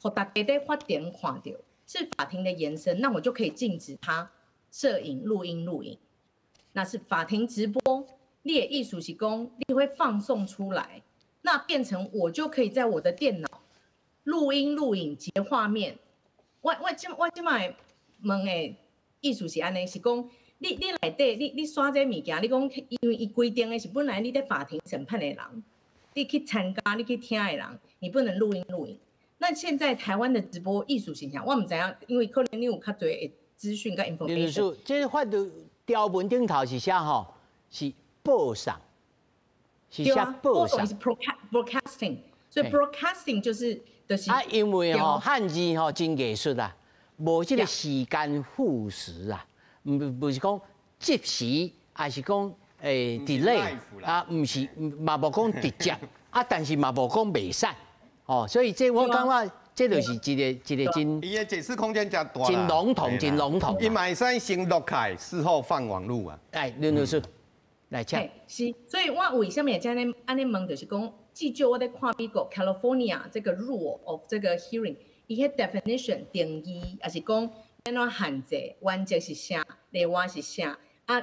逐家佇法庭看著，是法庭的延伸，那我就可以禁止他攝影、錄音、錄影。那是法庭直播，你的意思是講你會放送出來，那變成我就可以在我的電腦錄音、錄影、截畫面。我這擺問的意思是按呢，是講你內底你刷這物件，你講因為伊規定的是本來你佇法庭審判的人，你去參加、你去聽的人，你不能錄音錄影。那現在台灣的直播意思是啥？我毋知影，因為可能你有較濟的資訊佮 information。這個法律條文頂頭是寫吼，是播送，是寫播送，是 broadcasting，所以 broadcasting 就是啊，因為吼漢字吼真藝術啊，無這個時間副詞啊，毋是講即時，還是講delay 啊，毋是嘛無講直接啊，但是嘛無講袂使，哦，所以這我感覺這就是一個真，伊的解釋空間誠大，真籠統，真籠統。伊嘛會使先錄開，事後放網路啊。來，林律師，來請。是，所以我為啥物會按呢按呢問，就是講，至少我咧看美國 California 這個 rule of 這個 hearing，伊彼 definition 定義，抑是講按怎限制，原則是啥，例外是啥？啊，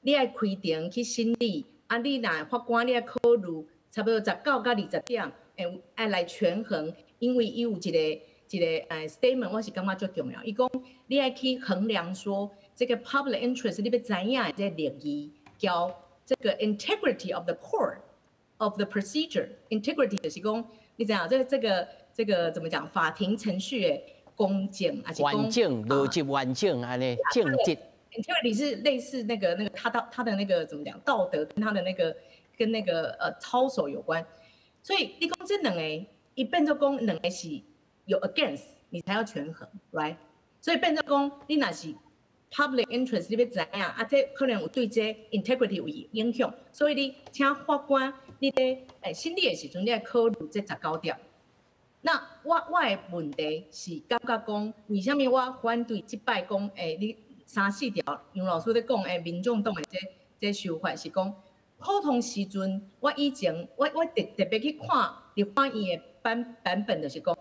你愛開庭去審理，啊，你若法官你愛考慮，差不多19到20點，會愛來權衡。因為伊有一個 statement，我是感覺足重要。伊講你愛去衡量說，這個 public interest，你欲知影的這個利益，佮這個 integrity of the court of the procedure，integrity 就是講，你知影這個怎麼講？法庭程序的公正，還是完整邏輯完整按呢正直。 integrity 是類似那個他的那個怎麼講？道德跟他的那個跟那個操守有關。所以你講這兩个，伊變做講兩个是有 against，你才要權衡，right？所以變做講，你若是 public interest，你欲知影，啊，這可能有對這 integrity 有影響，所以你請法官，你佇審理的時陣，你愛考慮這十九點。那我的問題是感覺講，為啥物我反對這擺講，你三四條楊老師咧講，民眾黨的這修法是講，普通時陣，我以前我特別去看立法院的版本，就是講，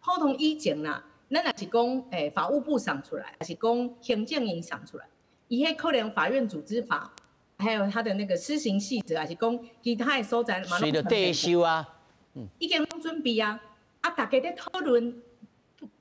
普通以前啦，咱若是講，法務部送出來，抑是講行政院送出來，伊彼可能法院組織法，還有他的那個施行細則，抑是講其他的所在嘛，隨著地修啊，已經攏準備啊，啊，逐家咧討論，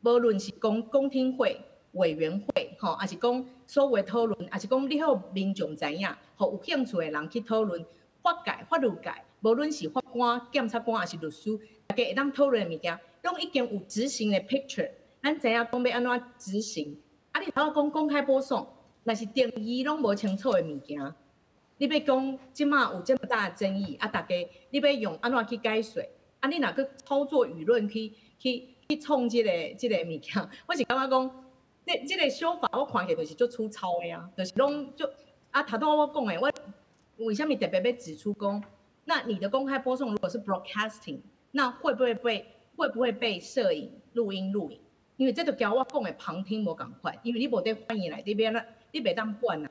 無論是講公聽會、委員會，吼，抑是講所有討論，抑是講你予民眾知影，予有興趣的人去討論，法界、法律界，無論是法官、檢察官，抑是律師，逐家會當討論的物件，攏已經有執行的 picture，咱知影講欲按怎執行。啊，你頭講公開播送，若是定義攏無清楚的物件，你欲講這馬有這麼大的爭議，啊，逐家你欲用按怎去解說？啊，你若閣操作輿論去創這個物件，我是感覺講，這個修法我看起來就是足粗糙的啊，就是攏足啊，頭拄我講的，我為啥物特別欲指出講，那你的公開播送如果是 broadcasting，那會不會被攝影、錄音、錄影？因為這就佮我講的旁聽無仝款，因為你無佇法院內底欲按怎，你袂當管啊。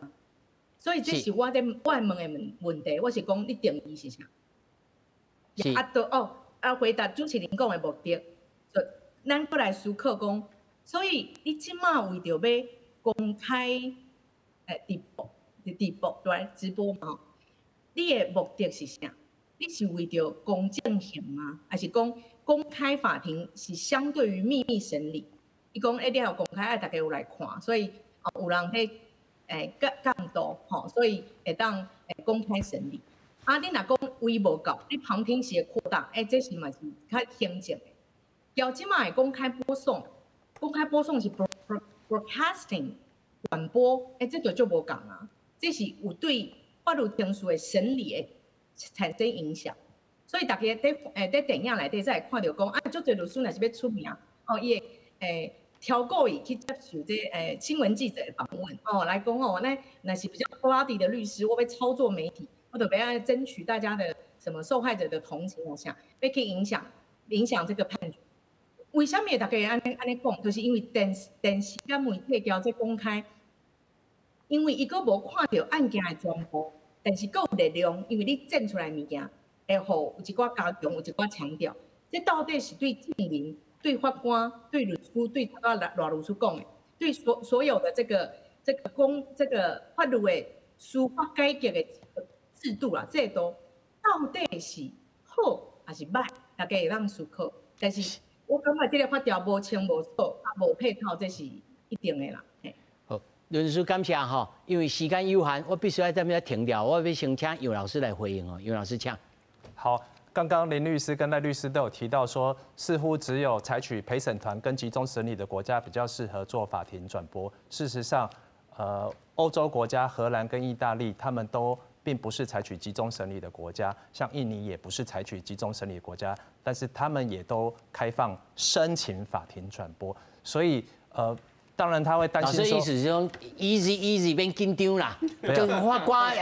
所以這是我佇我問的問題，我是講你定義是啥？啊，對哦，啊，回答主持人講的目的，就咱閣來思考講，所以你這馬為著欲公開直播對直播嘛？你的目的是啥？你是為著公正性嗎？還是講公開法庭是相對於秘密審理？伊講一定要公開，愛逐家有來看，所以有人佇監督吼，所以會當公開審理。啊，你若講位無夠，你旁聽席擴大，這是嘛是較行政的。交这马会公开播送，公开播送是 broadcasting 转播，欸，这就足无仝啊，这是有对法律程序的审理会产生影响。所以大家伫电影内底才会看著讲，啊，足济律师若是欲出名，哦，伊会超故意去接受这新闻记者的访问，哦，来讲哦，那若是比较 bloody 的律师，我欲操作媒体，我就欲爱争取大家的什么受害者的同情啊，啥，欲去影响这个判决。为啥物大家会按呢讲？就是因为电视佮媒体交这公开，因为伊阁无看著案件的全部，但是阁有力量，因为你剪出来的物件会予有一寡加强，有一寡强调，这到底是对证人、对法官、对律师、对赖律师讲的，对所有的这个法律的司法改革的制度啦，制度到底是好还是䆀，大家会当思考。但是我感觉这个法条无清无楚，啊，无配套，这是一定的啦。好，林律师感谢哈，因为时间有限，我必须要这边停掉，我欲先请杨老师来回应哦。杨老师，请。好，刚刚林律师跟赖律师都有提到说，似乎只有采取陪审团跟集中审理的国家比较适合做法庭转播。事实上，欧洲国家荷兰跟意大利，他们都并不是采取集中审理的国家，像印尼也不是采取集中审理的国家，但是他们也都开放申请法庭转播。所以，当然他会担心说，老师意思是讲，easy easy 免紧张啦，就法官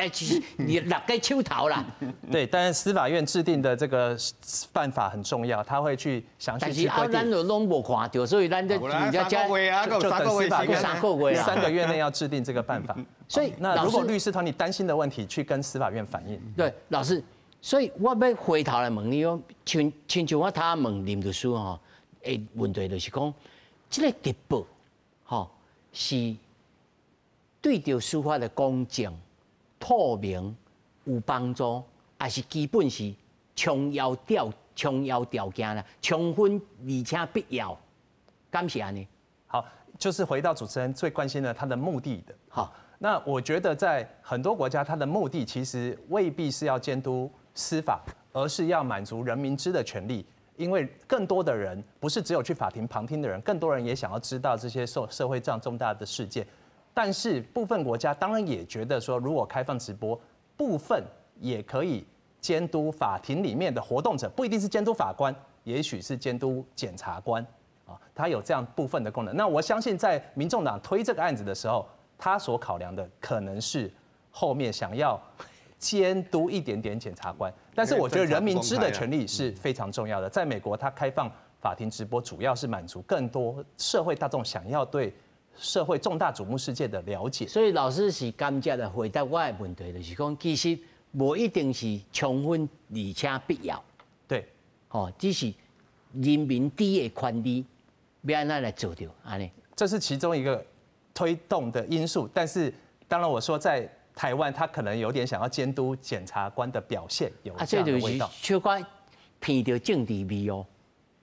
你落个手头啦。对，但是司法院制定的这个办法很重要，他会去详细去规定。但是啊，咱就拢无看著，所以咱这比较就等司法院 3个月 3个月内要制定这个办法。所以那如果律师团体担心的问题，去跟司法院反映。对，老师，所以我欲回头来问你哦，亲像我头问林律师吼，的问题就是讲，这个直播，吼，是对著司法的公正、透明有帮助，还是基本是充要条件啦，充分而且必要，敢是按呢？好，就是回到主持人最关心的，他的目的的。好，那我觉得在很多国家，它的目的其实未必是要监督司法，而是要满足人民知的权利。因为更多的人不是只有去法庭旁听的人，更多人也想要知道这些社会这样重大的事件。但是部分国家当然也觉得说，如果开放直播，部分也可以监督法庭里面的活动者，不一定是监督法官，也许是监督检察官啊，他有这样部分的功能。那我相信在民众党推这个案子的时候，他所考量的可能是后面想要监督一点点检察官，但是我觉得人民知的权利是非常重要的。在美国，他开放法庭直播，主要是满足更多社会大众想要对社会重大瞩目事件的了解。所以老师是间接的回答我的问题，就是讲其实无一定是充分而且必要。哦，只是人民知的权利，欲按怎来做著按呢？这是其中一个推动的因素，但是当然我说在台湾，他可能有点想要监督检察官的表现，有这样的味道。小可闻著政治味哦。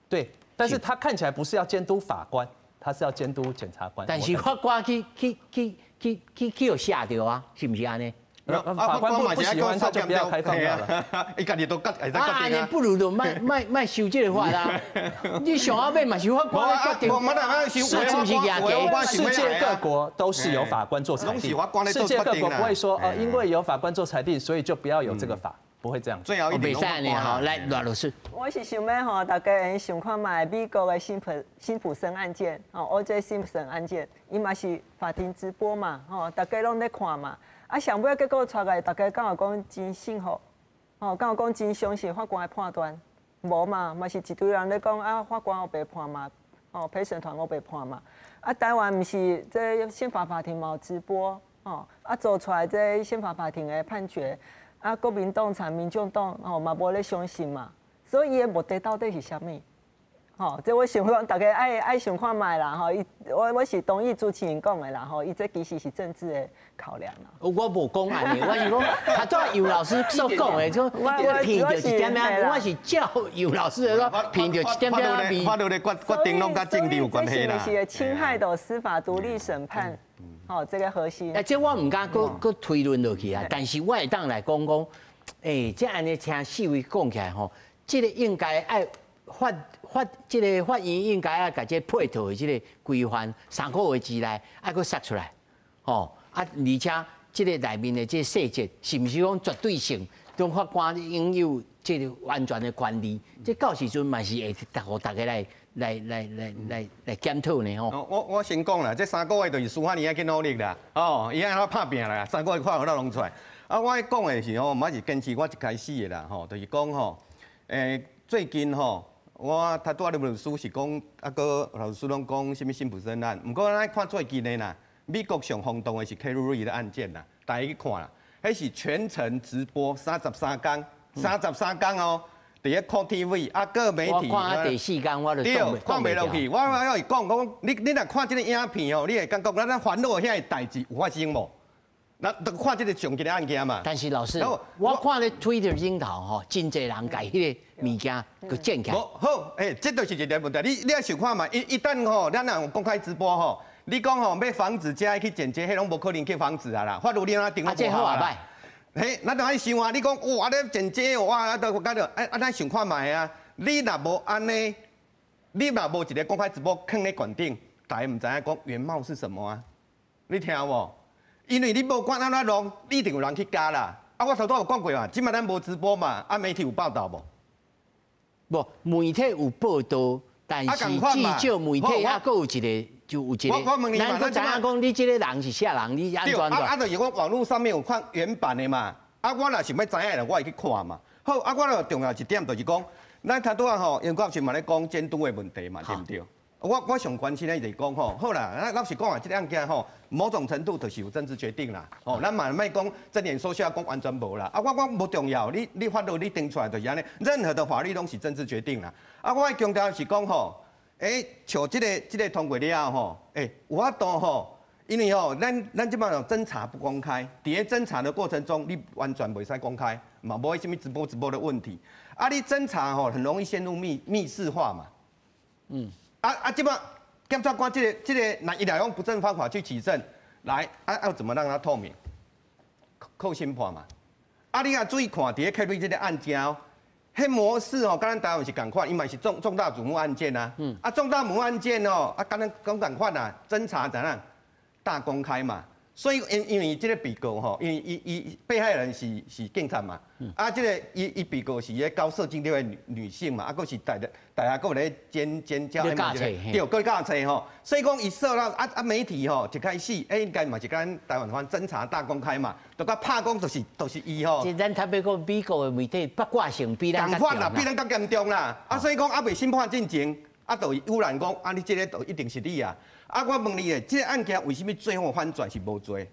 对，但是他看起来不是要监督法官，他是要监督检察官。但是法官去予吓著啊，是毋是按呢？法官不喜欢他就不要开放了。伊家己都决，啊，按呢不如就莫莫莫修这个法啦。你上后尾嘛是法官来决定，世界各国都是由法官做裁定，世界各国不会说因为有法官做裁定，所以就不要有这个法，不会这样。最后一点，好，来赖老师。我是想欲吼，大家想看觅美国的辛普森案件，吼，O.J. Simpson 案件，伊嘛是法庭直播嘛，吼，大家拢咧看嘛。啊，上尾结果出来，大家敢有讲真信服？吼，敢有讲真相信法官的判断？无嘛，嘛是一堆人咧讲啊，法官乌白判嘛，哦，陪审团乌白判嘛。啊，台湾毋是这宪法法庭嘛有直播，哦，啊，做出来这宪法法庭的判决，啊，国民党参民众党吼嘛无咧相信嘛，所以伊的目的到底是啥物？吼，这我想讲，大家爱想看觅啦，吼，伊我是同意主持人讲的啦，吼，伊这其实是政治的考量啦。我无讲按呢，我是讲，头拄杨老师所讲的，说闻著一点仔，我是照杨老师的说，闻著一点点味。法律的决定拢佮政治有关系啦。是会侵害到司法独立审判，吼，这个核心。哎，这我毋敢阁阁推论落去啊，但是我会当来讲讲，欸，这按呢听四位讲起来吼，这个应该爱。这个法院应该爱共这配套的这个规范，3个月之内爱阁杀出来，吼啊！而且这个内面的这个细节，是毋是讲绝对性，中法官拥有这个完全的权利？这到时阵嘛是会予大家来检讨呢吼。我先讲啦，这三个月就是司法院爱去努力啦，哦，伊爱怎拍拚啦，三个月看有哪弄出来。啊，我讲的是吼，嘛是坚持我一开始的啦，吼，就是讲吼，最近吼，我拄拄仔律师是讲，啊，阁老师拢讲啥物辛普森案，毋过咱看最近的啦，美国上轰动的是 Kerry Reid 的案件啦，大家去看啦，彼是全程直播33工，三十三工哦，伫咧 Court TV 啊，各媒体。我看第四工我就对，看袂落去。我要是讲讲，你若看这个影片哦，你会感觉咱烦恼遐个代志有发生无？那就看这个上近的案件嘛。但是老师，我看咧 Twitter 顶头吼，真济人共彼个物件阁剪起来。好，这就是一个问题。你爱想看嘛？一旦吼，咱若有公开直播吼，你讲吼欲防止遮去剪接，彼拢无可能去防止啊啦。法律你按怎定拢无好啊。嘿，咱就爱想啊！你讲哇，咧剪接哇，啊，都讲著，哎，啊，咱想看觅啊！你若无按呢，你若无一个公开直播囥咧悬顶，大家毋知影讲原貌是什么啊？你听无？因为你无管按怎弄，一定有人去加啦。啊，我头拄有讲过嘛，这摆咱无直播嘛，啊，媒体有报道无？无，媒体有报道，但是至少媒体还阁有一个，就有一个。我问你嘛，咱知影讲你这个人是啥人？你按怎？啊，就是讲网路上面有看原版的嘛。啊，我若想欲知影的，我会去看嘛。好，啊，我著重要一点就是讲，咱头拄仔吼，杨教授嘛咧讲监督的问题嘛，对毋对？我上关心的就是讲吼，好啦，咱老实讲啊，这个案件吼，某种程度就是有政治决定啦。吼，咱嘛莫讲睁眼说瞎话，讲完全无啦。啊，我讲无重要，你法律你定出来就是按呢，任何的法律拢是政治决定啦。啊，我强调是讲吼，像这个通过了后吼，有法度吼，因为吼，咱这摆有侦查不公开，伫咧侦查的过程中，你完全袂使公开，嘛无啥物直播直播的问题。啊，你侦查吼，很容易陷入密室化嘛。啊，这摆检察官这个，那伊若用不正方法去取证，来，啊，要怎么让它透明？靠审判嘛。啊，你若注意看，伫咧 Kerry 这个案件哦，彼模式哦，佮咱台湾是仝款，伊嘛是重大瞩目案件啊。啊，重大瞩目案件哦，啊，佮咱讲仝款啊，侦查怎样？大公开嘛。所以因为这个被告吼，因为伊被害人是警察嘛，啊，这个伊被告是个高受经历的女性嘛，啊，阁是大的大家阁有咧监教，对，阁教册吼，所以讲伊受到啊媒体吼一开始，应该嘛是咱台湾番侦查大公开嘛，就共拍讲就是伊吼。这咱特别讲美国的媒体八卦性比咱仝款啦，比咱较严重啦，啊，所以讲犹未审判进前，啊，就有人讲啊，你这个就一定是你啊。啊，我问你咧，这个案件为啥物最后反转是无罪？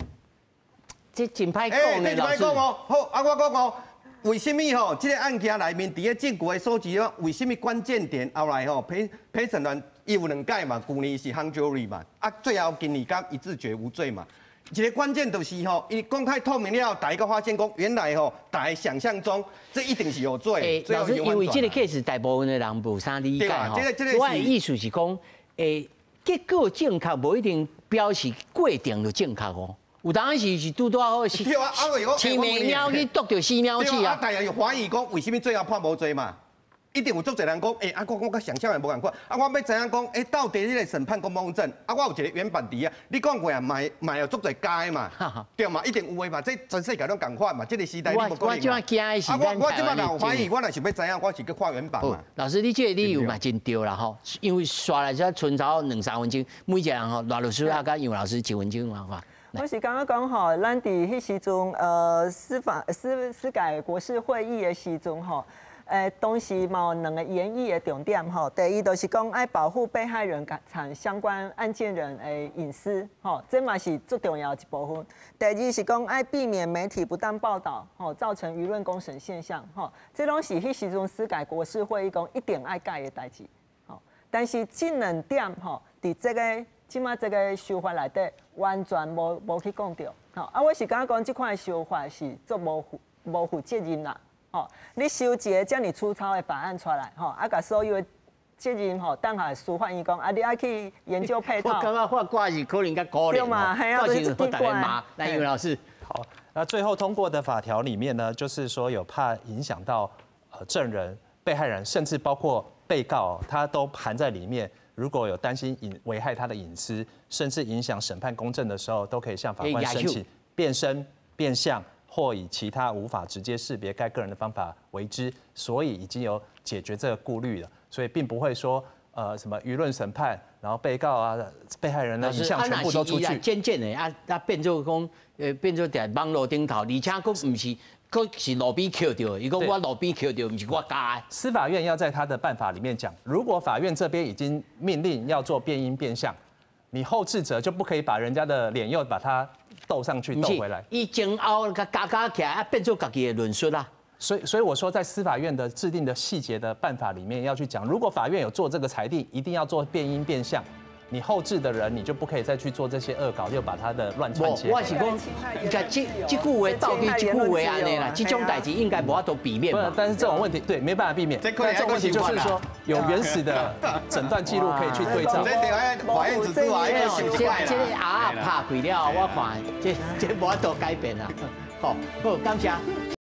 这真歹讲咧，老师。这真歹讲哦。好，啊，我讲哦，为啥物吼？这个案件内面，伫咧证据的收集，为啥物关键点后来吼陪审团伊有两届嘛？旧年是 hung jury 嘛？啊，最后今年敢一致决无罪嘛？一个关键就是吼，伊公开透明了，大家发现讲，原来吼，大家想象中这一定是有罪。老师，因为这个 case 大部分的人无啥理解吼。我的意思是讲，结果正确无一定表示过程就正确哦。有当时是拄拄好是，青猫去啄著死猫鼠啊！啊，大家有怀疑讲，为啥物最后判无罪嘛？一定有足济人讲，啊，我佮想象的无仝款。啊，我欲知影讲，到底这个审判公不公正？啊，我有一个原版伫啊，你讲过啊，嘛有足济加的嘛，对嘛？一定有的嘛，这全世界拢仝款嘛，这个时代你无可能。我这摆惊的是，啊，我这摆若有怀疑，我若是欲知影，我是去看原版嘛。老师，你这个理由嘛真对啦吼，因为煞来才賰差两三分钟，每一个人吼，赖律师啊，佮杨老师一分钟嘛，我是感觉讲吼，咱伫彼时阵，司法司司改国是会议的时阵吼。当时嘛有两个研议的重点吼，第一就是讲爱保护被害人佮相关案件人的隐私，吼，这嘛是最重要的一部分。第二是讲爱避免媒体不当报道，吼，造成舆论公审现象，吼，这拢是彼时阵司改国是会议讲一定爱改的代志，吼。但是这两点吼，伫这个这摆这个修法内底完全无去讲著，吼。啊，我是感觉讲这款修法是足无负责任啦。吼，你修一个遮尔粗糙的法案出来，吼，啊，共所有的责任吼，等下司法院讲，啊，你爱去研究配套。我感觉法官是可能较可怜。对嘛？系啊，就是大家骂。来，杨老师。好，那最后通过的法条里面呢，就是说有怕影响到证人、被害人，甚至包括被告他都含在里面。如果有担心隐危害他的隐私，甚至影响审判公正的时候，都可以向法官申请变声、变相或以其他无法直接识别该个人的方法为之。所以已经有解决这个顾虑了，所以并不会说什么舆论审判，然后被告啊、被害人的影像全部都出去。渐渐的啊，变做讲，变做佇网路顶头，而且阁毋是，阁是路边捡著的。伊讲我路边捡著，毋是我加的。司法院要在他的办法里面讲，如果法院这边已经命令要做变音变相，你后置者就不可以把人家的脸又把它斗上去斗回来。伊前后加加起来啊，变做家己的论述啦。所以我说，在司法院的制定的细节的办法里面要去讲，如果法院有做这个裁定，一定要做变音变相。你后置的人，你就不可以再去做这些恶搞，又把他的乱串起来。我是讲，你看这这句话到底这句话按呢啦，这种代志应该无法度避免。不，但是这种问题对没办法避免。但这种问题就是说，有原始的诊断记录可以去对照。这法院只是法院这个鸭仔拍开了，我看这无法度改变啊。好，好，感谢。